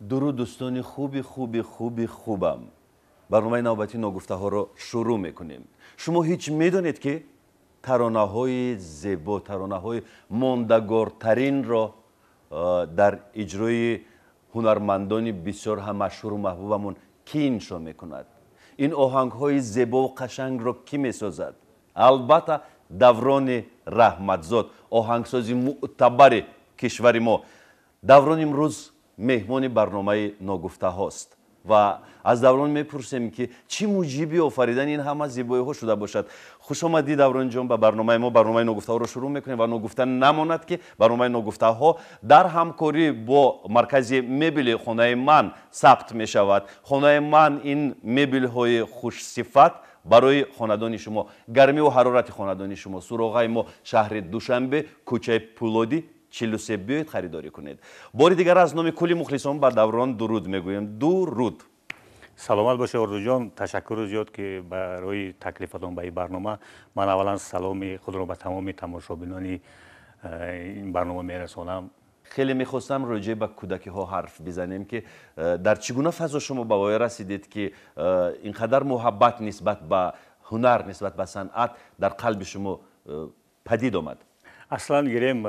Дуруд, дӯстони хуби хуби хуби хубам. Барномаи навбатии ногуфтаҳоро шурӯъ мекунем. Шумо ҳеҷ медонед, ки таронаҳои зебо, таронаҳои мондагортаринро дар иҷрои ҳунармандони бисёр ҳам машҳуру маҳбубамон кӣ иншо мекунад? Ин оҳангҳои зебову қашангро кӣ месозад? Албатта, Даврони Раҳматзод, оҳангсози мӯътабари кишвари мо. Даврон имрӯз меҳмони барномаи ногуфтаҳост ва аз Даврон мепурсем, ки чӣ муҷиби офаридани ин ҳама зебоиҳо шуда бошад. Хушомадӣ, Давронҷон, ба барномаи мо. Барномаи ногуфтаҳоро шурӯъ мекунем ва ногуфта намонад, ки барномаи ногуфтаҳо дар ҳамкорӣ бо маркази мебели Хонаи ман сабт мешавад. Хонаи ман ин мебелҳои хушсифат барои хонадони шумо, гармиву ҳарорати хонадони шумо. Суроғаи мо шаҳри Душанбе, кӯчаи Пулодӣ, 43. Биёед, харидорӣ кунед. Бори дигар аз номи кулли мухлисон ба Даврон дуруд мегӯем. Дуруд. Саломат бошед, Орзуҷон. Ташаккури зиёд, ки барои таклифатон ба ин барнома. Ман аввалан саломи худро ба тамоми тамошобинони ин барнома мерасонам. Хеле мехостам роҷеъ ба кӯдакиҳо ҳарф бизанем, ки дар чӣ гуна фазо шумо ба воя расидед, ки ин қадар муҳаббат нисбат ба ҳунар, нисбат ба санъат дар қалби шумо падид омад. Аслан гирем,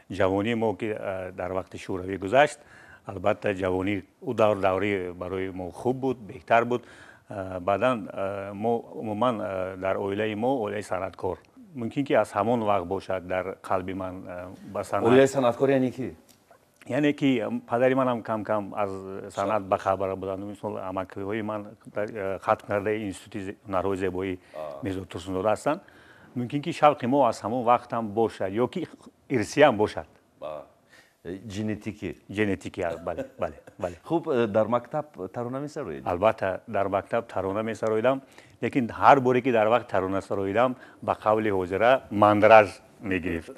ҷавонии мо, ки дар вақти Шӯравӣ гузашт, албатта, ҷавонӣ ӯ давр даври барои мо хуб буд, беҳтар буд. Баъдан мо умуман дар оилаи мо оилаи санъаткор, мумкин ки аз ҳамон вақт бошад, дар қалби ман ба санъат. Оилаи санъаткор яъне ки? Яъне ки падари манам кам кам аз санъат бахабар буданд. Мисол, амакиҳои ман хатм кардаи Институти ҳунарҳои зебоӣ Мирзо Турсунзода ҳастанд. Мумкин ки шавқи мо аз ҳамон вақтам бошад ё ки ирсиям бошад. Генетикӣ. Генетикӣ, бале. Хуб, дар мактаб тарона месароед? Албатта, дар мактаб тарона месароидам, лекин ҳар боре ки дар вақт тарона сароидам, ба қавли ҳозира, мандраж мегирифт,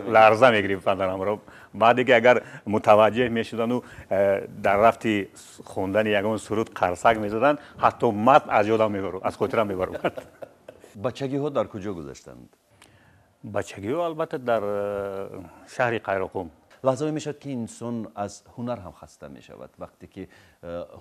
ларза мегирифт баданамро. Баъде ки агар мутаваҷҷеҳ мешуданду дар рафти хондани ягон суруд қарсак мезаданд, ҳатто матн аз ёдам мебару аз хотирам мебаромад. Бачагиҳо дар куҷо гузаштанд? Бачагиҳо, албатта, дар шаҳри Қайроқум. Лаҳзае мешавад, ки инсон аз ҳунар ҳам хаста мешавад. Вақте ки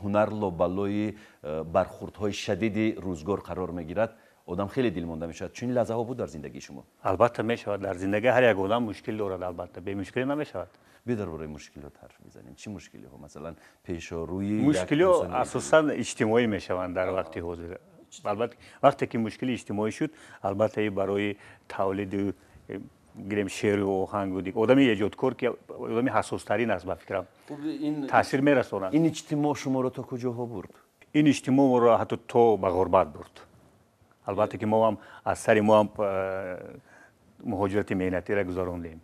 ҳунар лобалои бархурдҳои шадиди рӯзгор қарор мегирад, одам хеле дилмонда мешавад. Чунин лаҳзаҳо буд дар зиндагии шумо? Албатта, мешавад. Дар зиндагӣ ҳар як одам мушкил дорад, албатта, бемушкилӣ намешавад. Биё, дар бораи мушкилот ҳарф мезанем. Чӣ мушкилиҳо, масалан, пешорӯи? Мушкилиҳо асосан иҷтимоӣ мешаванд дар вақти ҳозир. Албатта, вақте ки мушкили иҷтимоӣ шуд, албатта, барои тавлиду гирем шеъру оҳангу одами эҷодкор, ки одами ҳассостарин аст, ба фикрам, таъсир мерасонад. Ин иҷтимоъ шуморо то куҷоҳо бурд? Ин иҷтимоъ моро ҳатто то ба ғурбат бурд. Албатта ки мо ҳам аз сари мо ҳам муҳоҷирати меҳнатиро гузарондем.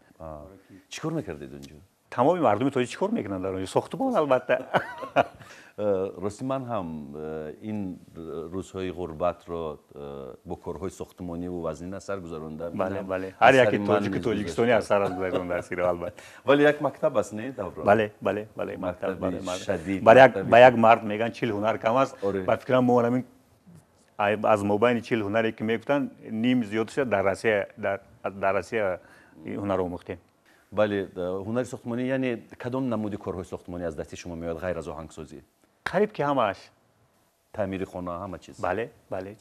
Чӣ кор мекардед онҷо? Тамоми мардуми тоҷик чӣ кор мекунанд дар онҷо? Сохтумон, албатта. Рости, ман ҳам ин рӯзҳои ғурбатро бо корҳои сохтумониву вазнин сар гузарондам. Бале, ҳар яке тоҷику тоҷикистонӣ аз сар гузарондааст иро, албатта. Вале як мактаб аст, не, Даврон? Бале, мактаб. Ба як мард мегӯянд, 40 ҳунар кам аст. Ба фикрам, мо ҳамин аз мобайни 40 ҳунаре ки мегуфтанд, ним зиёд шуда дар Россия ҳунар омӯхтем. Бале, ҳунари сохтмонӣ, яъне кадом намуди корҳои сохтмонӣ аз дасти шумо меояд, ғайр аз оҳангсозӣ? Қариб ки ҳамааш. Таъмири хона, ҳама чиз? Бале,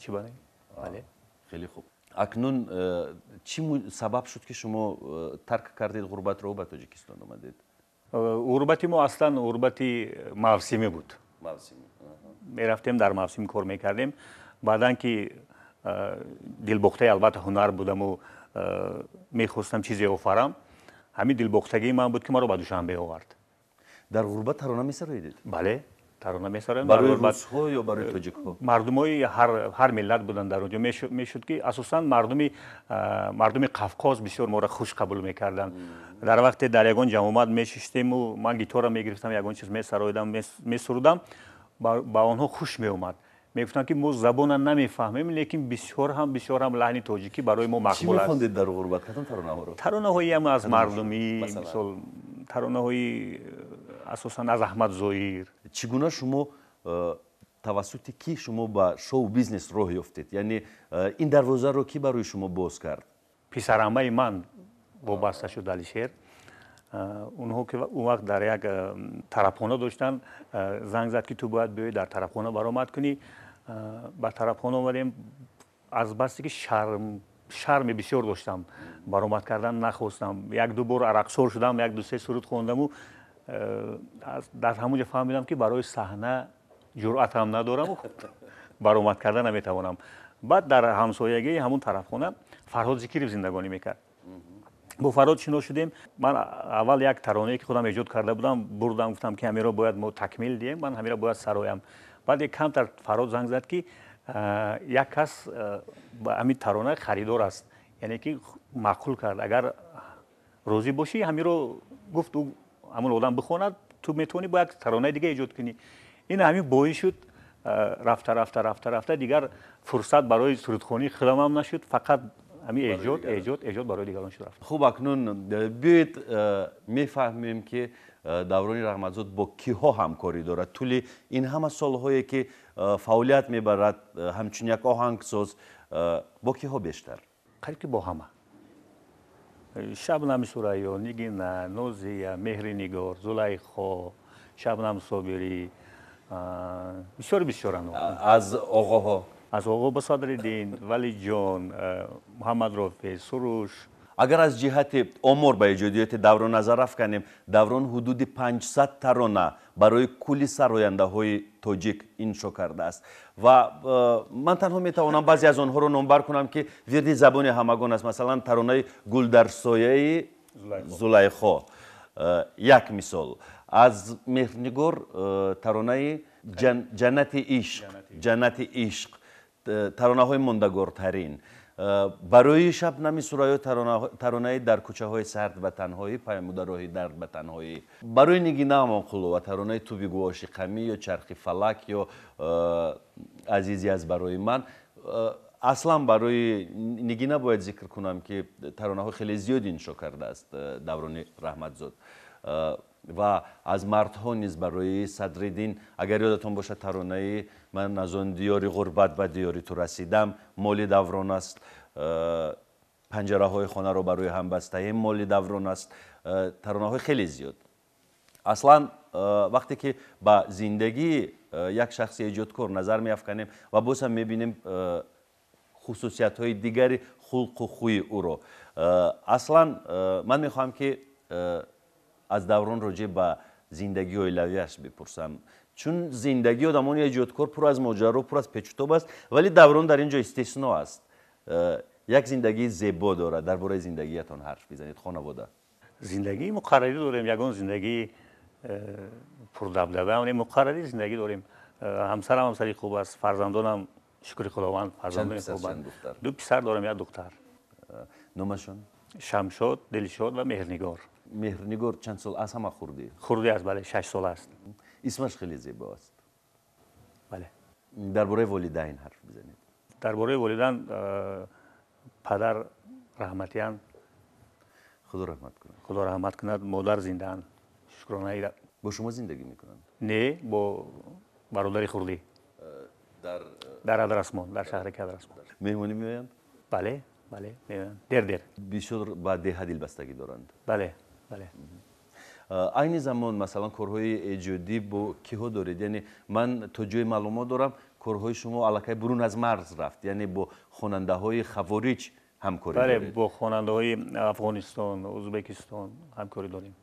чӣ бале. Хеле хуб. Акнун чӣ сабаб шуд, ки шумо тарк кардед ғурбатро, ба Тоҷикистон омадед? Ғурбати мо аслан ғурбати мавсимӣ буд. Мерафтем, дар мавсим кор мекардем. Баъдан ки дилбохтаи, албатта, ҳунар будаму мехостам чизе офарам, ҳамин дилбохтагии ман буд, ки маро ба Душанбе овард. Дар ғурбат тарона месароидед? Бале, тарона месароем. Барои русҳо ё барои тоҷикҳо? Мардумои ҳар миллат буданд дар онҷо. Мешуд ки асосан мардуми Қавқоз бисёр моро хуш қабул мекарданд. Дар вақте дар ягон ҷамомат мешиштему ман гитора мегирифтам, ягон чиз месароидам, месурудам, ба онҳо хуш меомад. Мегуфтанд, ки мо забона намефаҳмем, лекин бисёр ҳам лаҳни тоҷикӣ барои мо мақбул аст. Мехондед дар ғурбат? Кадом таронаҳоро? Таронаҳои аз мардумӣ, мисол, таронаҳои асосан аз Аҳмад Зоир. Чӣ гуна шумо, тавассути кӣ шумо ба шоу бизнес роҳ ёфтед? Яъне ин дарвозаро кӣ барои шумо боз кард? Писарамаи ман вобаста шуд, Алишер. Онҳо ки он вақт дар як тарабхона доштанд, занг зад, ки ту бояд биёӣ, дар тарабхона баромад кунӣ. Ба тарабхона омадем. Аз басте ки шарми бисёр доштам, баромад кардан нахостам. Як ду бор арақсор шудам, як ду се суруд хондаму дар ҳамон ҷо фаҳмидам, ки барои саҳна ҷуръатам надораму баромад карда наметавонам. Баъд дар ҳамсоягии ҳамун тарабхона Фарҳод Зикиров зиндагонӣ мекард. Бо Фарҳод шинос шудем. Ман аввал як таронае, ки худам эҷод карда будам, бурдам, гуфтам, ки ҳамиро бояд мо такмил диҳем, ман ҳамиро бояд сароям. Баъд камтар Фарҳод занг зад, ки як кас ба ҳамин тарона харидор аст, яъне ки маъқул кард, агар розӣ бошӣ, ҳамиро, гуфт, ӯ ҳамон одам бихонад, ту метавонӣ бо як таронаи дига эҷод кунӣ. Ин ҳамин боис шуд, рафта рафта рафта рафта дигар фурсат барои сурудхонии худамам нашуд, фақат ҳамин эҷод, эҷод, эҷод барои дигарон шуд, рафт. Хуб, акнун биёед мефаҳмем, ки Даврони Раҳматзод бо киҳо ҳамкорӣ дорад. Тӯли ин ҳама солҳое, ки фаъолият мебарад ҳамчун як оҳангсоз, бо киҳо бештар? Қариб ки бо ҳама: Шабнами Сурайё, Нигина, Нозия, Меҳринигор, Зулайхо, Шабнам Собирӣ, бисёр бисёранд. Аз оғоҳо? Аз оғо бо Садриддин, Валиҷон, Муҳаммад Рофеъ, Суруш. Агар аз ҷиҳати омор ба эҷодиёти Даврон назар афканем, Даврон ҳудуди 500 тарона барои кулли сарояндаҳои тоҷик иншо кардааст. Ва ман танҳо метавонам баъзе аз онҳоро номбар кунам, ки вирди забони ҳамагон аст. Масалан, таронаи «Гул дар сояи Зулайхо» як мисол. Аз Меҳрнигор таронаи «Ҷаннати ишқ», «Ҷаннати ишқ», таронаҳои мондагортарин. Барои Шабнами Сурайё таронаи «Дар кӯчаҳои сард ба танҳоӣ паймуда роҳи дард ба танҳоӣ». Барои Нигина Амонқулова таронаи «Ту бигӯ ошиқамӣ» ё «Чархи фалак» ё «Азизи аз барои ман». Аслан барои Нигина бояд зикр кунам, ки таронаҳои хеле зиёд иншо кардааст Даврони Раҳматзод. Ва аз мардҳо низ барои Садриддин, агар ёдатон бошад, таронаи «Ман аз он диёри ғурбат ба диёри ту расидам» моли Даврон аст, «Панҷараҳои хонаро ба рӯи ҳам бастаем» моли Даврон аст. Таронаҳои хеле зиёд. Аслан вақте ки ба зиндагии як шахси эҷодкор назар меафканем ва боз ҳам мебинем хусусиятҳои дигари хулқу хӯи ӯро. Аслан ман мехоҳам, ки аз Даврон роҷеъ ба зиндагии оилавиаш бипурсам, чун зиндагии одамони эҷодкор пур аз моҷаро, пур аз печутоб аст, вале Даврон дар ин ҷо истисно аст, як зиндагии зебо дорад. Дар бораи зиндагиятон ҳарф бизанед, хонавода. Зиндагии муқаррарӣ дорем, ягон зиндагии пурдабдаба, муқаррарӣ зиндагӣ дорем. Ҳамсарам ҳамсари хуб аст, фарзандонам, шукри Худованд, фарзандони хубанд. Ду писар дорам, як духтар. Номашон? Шамшод, Дилшод ва Меҳрнигор. Меҳрнигор чанд сол? Аз ҳама хурдӣ? Хурдӣ аст, бале, 6 сола аст. Исмаш хеле зебо аст. Бале. Дар бораи волидайн ҳарф бизанед. Дар бораи волидайн, падар раҳматиянд. Худо раҳмат кунад. Худо раҳмат кунад. Модар зиндаанд, шукронаи. Бо шумо зиндагӣ мекунанд? Не, бо бародари хурдӣ. Дар Дар Адрасмон, дар шаҳри Адрасмон. Меҳмонӣ меоянд? Бале, меоянд, дер дер. Бисёр ба деҳа дилбастагӣ доранд. Бале. Айни замон, масалан, корҳои эҷодӣ бо киҳо доред? Яъне ман то ҷои маълумот дорам, корҳои шумо аллакай бурун аз марз рафт, яъне бо хонандаҳои хавориҷ ҳамкорӣ. Бале, бо хонандаҳои Афғонистон, Ӯзбекистон ҳамкорӣ дорем.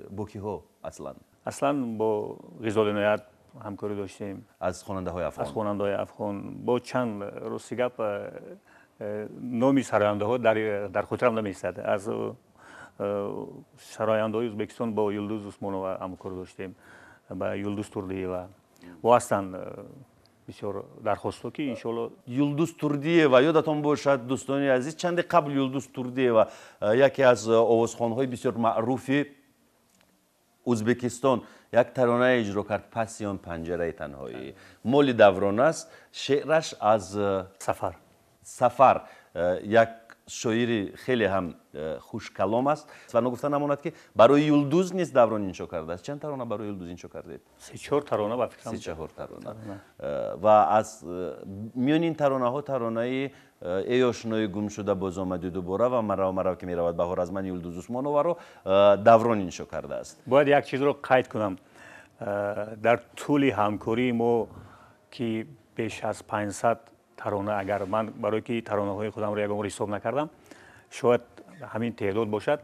Бо киҳо аслан? Аслан бо Ғизол Иноят ҳамкорӣ доштем. Аз хонандаҳои афғон? Аз хонандаҳои афғон бо чанд, рости гап, номи сарояндаҳо дар хотирам намеистад. Аз сарояндаҳои Ӯзбекистон бо Юлдуз Усмонова ҳамкорӣ доштем, ба Юлдуз Турдиева бо ҳастанд бисёр дархостҳо, ки иншоалло. Юлдуз Турдиева, ёдатон бошад, дӯстони азиз, чанде қабл Юлдуз Турдиева, яке аз овозхонҳои бисёр маъруфи Ӯзбекистон, як тарона иҷро кард, «Паси он панҷараи танҳоӣ» моли Даврон аст, шеъраш аз Сафар. Сафар, як шоири хеле ҳам хушкалом аст. Ва ногуфта намонад, ки барои Юлдуз низ Даврон иншо кардааст. Чанд тарона барои Юлдуз иншо кардед? Се чор тарона ба фикрам. Се чор тарона. Ва аз миёни ин таронаҳо таронаи Эй ошнои гумшуда боз омадӣ дубора ва Мараво мараво ки меравад баҳор аз ман Юлдуз Усмонованро Даврон иншо кардааст. Бояд як чизро қайд кунам. Дар тӯли ҳамкории мо ки беш аз 500 тарона, агар ман барои ки таронаҳои худамро ягон бор ҳисоб накардам, шояд ҳамин теъдод бошад,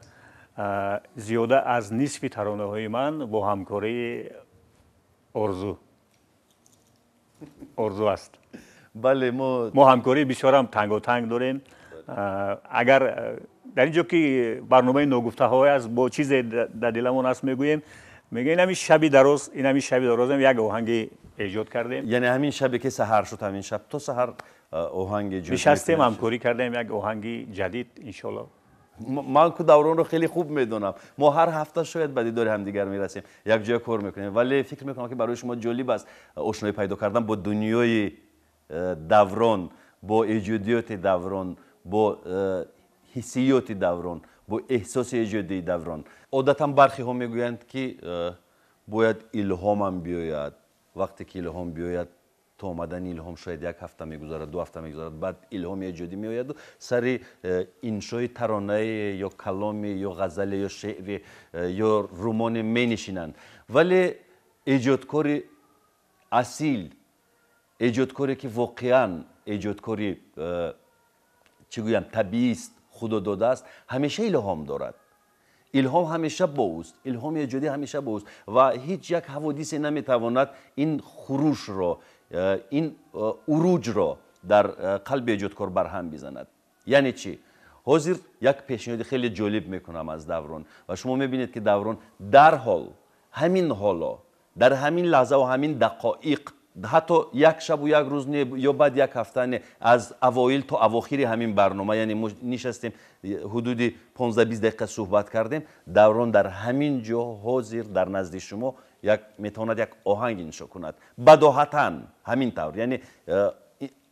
зиёда аз нисфи таронаҳои ман бо ҳамкории Орзу аст. Бале, мо ҳамкории бисёрам танготанг дорем. Агар дар ин ҷо ки барномаи ногуфтаҳое аст, бо чизе дар диламон аст мегӯем, мегӯем ин ҳамин шаби дароз, ин ҳамин шаби дарозам як оҳанги эҷод кардем. Яъне ҳамин шабе ки саҳар шуд, ҳамин шаб то саҳар оҳанг эҷод нишастем, ҳамкорӣ кардем, як оҳанги ҷадид иншоалло. Ман ку Давронро хеле хуб медонам. Мо ҳар ҳафта шояд ба дидори ҳамдигар мерасем, якҷоя кор мекунем, вале фикр мекунам ки барои шумо ҷолиб аст ошноӣ пайдо кардан бо дунёи Даврон, бо эҷодиёти Даврон, бо ҳиссиёти Даврон, бо эҳсоси эҷодии Даврон. Одатан бархиҳо мегӯянд ки бояд илҳомам биёяд. Вақте ки илҳом биёяд, то омадани илҳом шояд як ҳафта мегузарад, 2 ҳафта мегузарад, баъд илҳоми эҷодӣ меояду сари иншои таронае ё каломе ё ғазале ё шеъре ё румоне менишинанд. Вале эҷодкори асил, эҷодкоре ки воқеан эҷодкори чӣ гӯям табиист, худододааст, ҳамеша илҳом дорад. Илҳом ҳамеша бо ӯст, илҳоми эҷодӣ ҳамеша бо ӯст ва ҳеҷ як ҳаводисе наметавонад ин хурӯшро, ин уруҷро дар қалби эҷодкор барҳам бизанад. Яъне чӣ? Ҳозир як пешниҳоди хеле ҷолиб мекунам аз Даврон ва шумо мебинед ки Даврон дарҳол ҳамин ҳоло, дар ҳамин лаҳза ва ҳамин дақоиқ, ҳатто як шабу як рӯз не ё баъд як ҳафта не, аз авоил то авохири ҳамин барнома, яъне мо нишастем ҳудуди 15-20 дақиқа суҳбат кардем, Даврон дар ҳамин ҷо ҳозир дар назди шумо метавонад як оҳанг иншо кунад. Бадоҳатан ҳамин тавр, яъне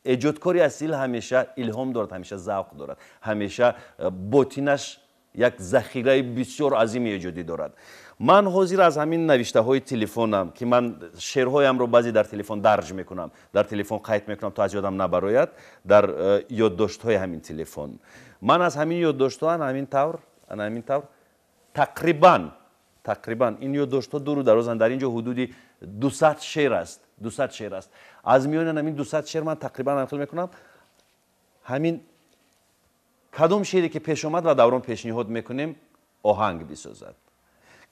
эҷодкори асил ҳамеша илҳом дорад, ҳамеша завқ дорад, ҳамеша ботинаш як захираи бисёр азими эҷодӣ дорад. Ман ҳозир аз ҳамин навиштаҳои телефонам, ки ман шеърҳоямро баъзе дар телефон дарҷ мекунам, дар телефон қайд мекунам то аз ёдам набарояд, дар ёддоштҳои ҳамин телефон. Ман аз ҳамин ёддоштҳо ҳамин тавр тақрибан ин ёддоштҳо дуру дарозанд, дар ин ҷо ҳудуди 200 шеър аст, 200 шеър аст. Аз миёни ҳамин 200 шеър ман тақрибан ҳамхел мекунам, ҳамин кадом шеъре ки пеш омад ва Даврон пешниҳод мекунем оҳанг бисозад.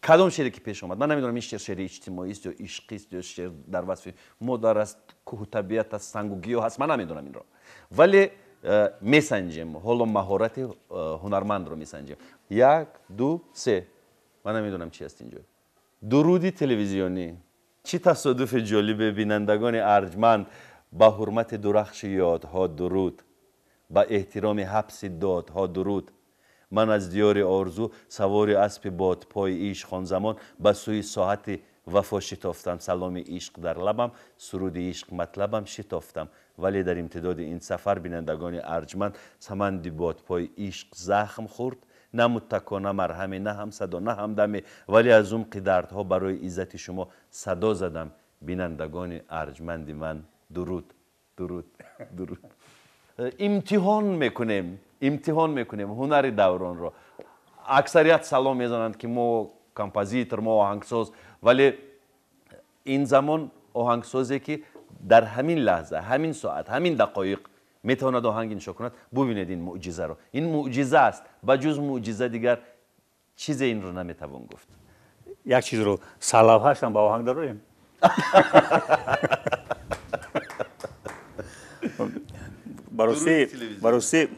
Кадом шеъре ки пеш омад, ман намедонам ин шеър шеъри иҷтимоист ё ишқист ё шеър дар васфи модар аст, кӯҳу табиат аст, сангу гиёҳ аст, ман намедонам инро, вале месанҷем, ҳоло маҳорати ҳунармандро месанҷем. 1, 2, 3. Ман намедонам чи аст инҷо. Дуруди телевизионӣ. Чӣ тасодуфи ҷолибе, бинандагони арҷманд, ба ҳурмати дурахши ёдҳо дуруд, ба эҳтироми ҳабси додҳо дуруд. Ман аз диёри орзу савори аспи бодпои ишқ хонзамон ба сӯи соҳати вафо шитофтам, саломи ишқ дар лабам, суруди ишқ матлабам шитофтам. Вале дар имтидоди ин сафар, бинандагони арҷманд, саманди бодпои ишқ захм хӯрд, на муттако, на марҳаме, на ҳамсадо, на ҳамдаме, вале аз умқи дардҳо барои иззати шумо садо задам. Бинандагони арҷманди ман, дуруд, дуруд, дуруд. Имтиҳон мекунем, имтиҳон мекунем ҳунари Давронро. Аксарият салом мезананд ки мо композитор, мо оҳангсоз, вале ин замон оҳангсозе ки дар ҳамин лаҳза, ҳамин соат, ҳамин дақоиқ метавонад оҳанг иншо кунад. Бубинед ин мӯъҷизаро. Ин мӯъҷиза аст, ба ҷуз мӯъҷиза дигар чизе инро наметавон гуфт. Як чизро салавҳашам ба оҳанг дароем. Барости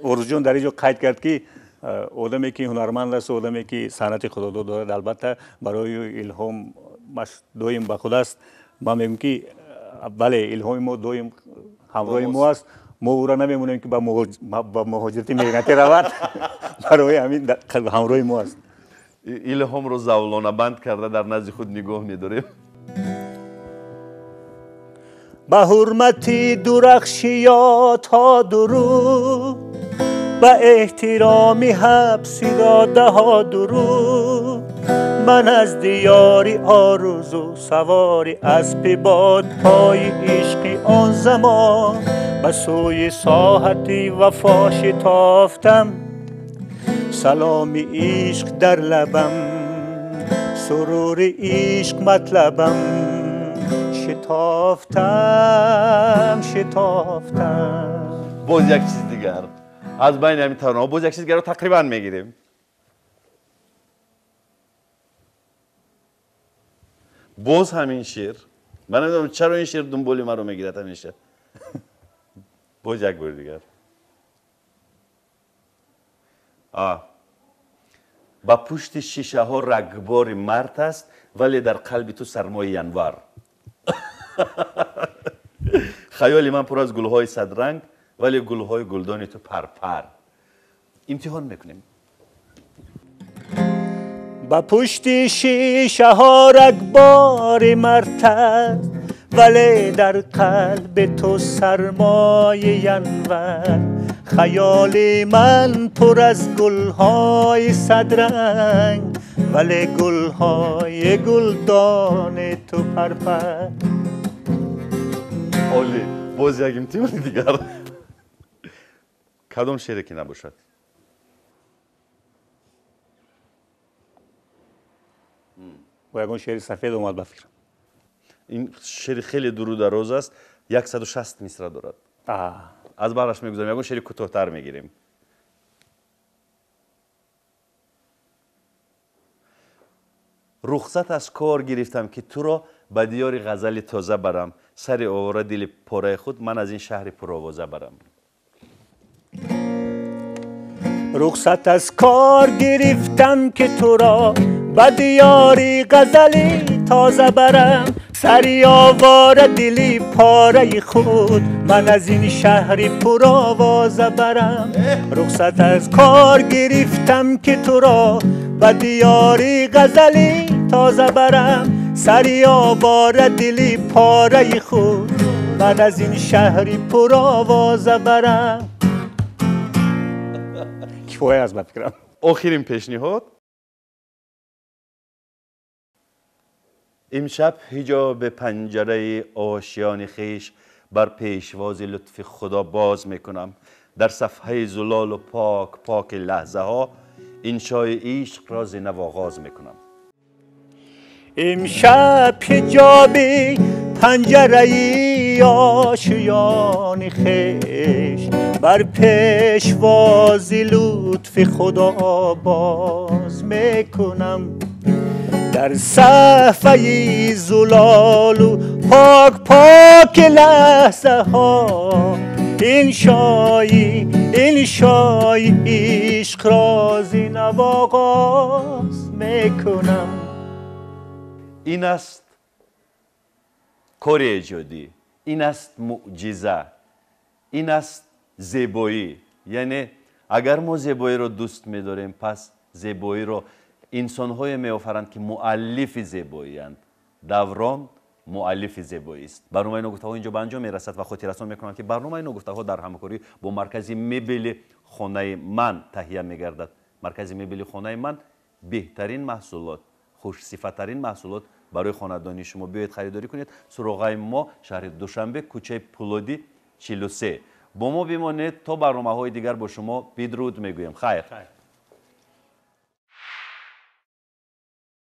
Орзуҷон дар ин ҷо қайд кард ки одаме ки ҳунарманд аст, одаме ки санъати худодод дорад, албатта барои илҳомаш доим ба худ аст. Ман мегӯям ки бале, илҳоми мо доим ҳамроҳи мо аст. Мо ӯро намемонем ки ба муҳоҷирати меҳнатӣ равад, барои ҳамин ҳамроҳи мо аст. Илҳомро завлона банд карда дар назди худ нигоҳ медорем. Ба ҳурмати дурахшиётҳо дуруд, ба эҳтироми ҳабси додаҳо дуруд. Ман аз диёри орзу савори аспи бодпои ишқи он замон به سوی ساحتی وفا شتافتم، سلام عشق در لبم، سرور عشق مطلبم، شتافتم شتافتم. باز یک چیز دیگر از بین همین ترانه‌ها، باز یک چیز دیگر رو تقریبا میگیریم. باز همین شعر، من نمیدونم چرا این شعر دنبال من رو میگیرد همیشه. باز یک بار دیگر. با پشت شیشه ها رگبار مرد است، ولی در قلب تو سرمای ینور. خیال من پر از گلهای صدرنگ، ولی گلهای گلدان تو پرپر. امتحان میکنیم. با پشت شیشه ها رگبار مرد است، ولی در قلب تو سرمای ینور. خیال من پر از گلهای صدرنگ، ولی گلهای گلدان تو پرپر. عالی. باز یک امتحان دیگر. کدام شعری که نباشد؟ با یکون شعر سفید اومد بفکرم. این شعر خیلی دور و دراز است، 160 مصرع دارد. از برش میگذاریم، یکون شعر کوتاه‌تر میگیریم. رخصت از کار گرفتم که تو را به دیار غزل تازه برم، سر آواره دل پاره خود من از این شهر پرآوازه برم. رخصت از کار گرفتم که تو را به دیاری غزلی تازه برم، سری آواره دلی پاره خود من از این شهری پرآوازه برم. رخصت از کار گرفتم که تو را به دیاری غزلی تازه برم، سری آواره دلی پاره خود من از این شهری پرآوازه برم. کفایه از بفکرم. آخرین پیشنهاد. امشب حجاب پنجره آشیان خویش بر پیشواز لطف خدا باز میکنم، در صفحه زلال و پاک پاک لحظه ها انشای عشق را ز نو آغاز میکنم. امشب حجاب پنجره آشیان خویش بر پیشواز لطف خدا باز میکنم، در صفحه زلال و پاک پاک لحظه ها انشای انشای عشق را ز نو آغاز میکنم. این است کار ایجادی، این است معجزه، این است زیبایی. یعنی اگر ما زیبایی را دوست می‌داریم، پس زیبایی را انسان‌های می‌آفرند که مؤلف زیبایی اند. دوران مؤلف زیبایی است. برنامه ناگفته‌ها اینجا به انجام می‌رسد و خاطررسان می‌کنم که برنامه ناگفته‌ها در همکاری با مرکز مبل خانه من تهیه می‌گردد. مرکز مبل خانه من بهترین محصولات، خوش صفت‌ترین محصولات برای خاندانی شما. بیاید خریداری کنید. سراغ ما شهر دوشنبه، کوچه پولادی 43. با ما بمانید تا برنامه‌های دیگر با شما بدرود میگویم. خیر.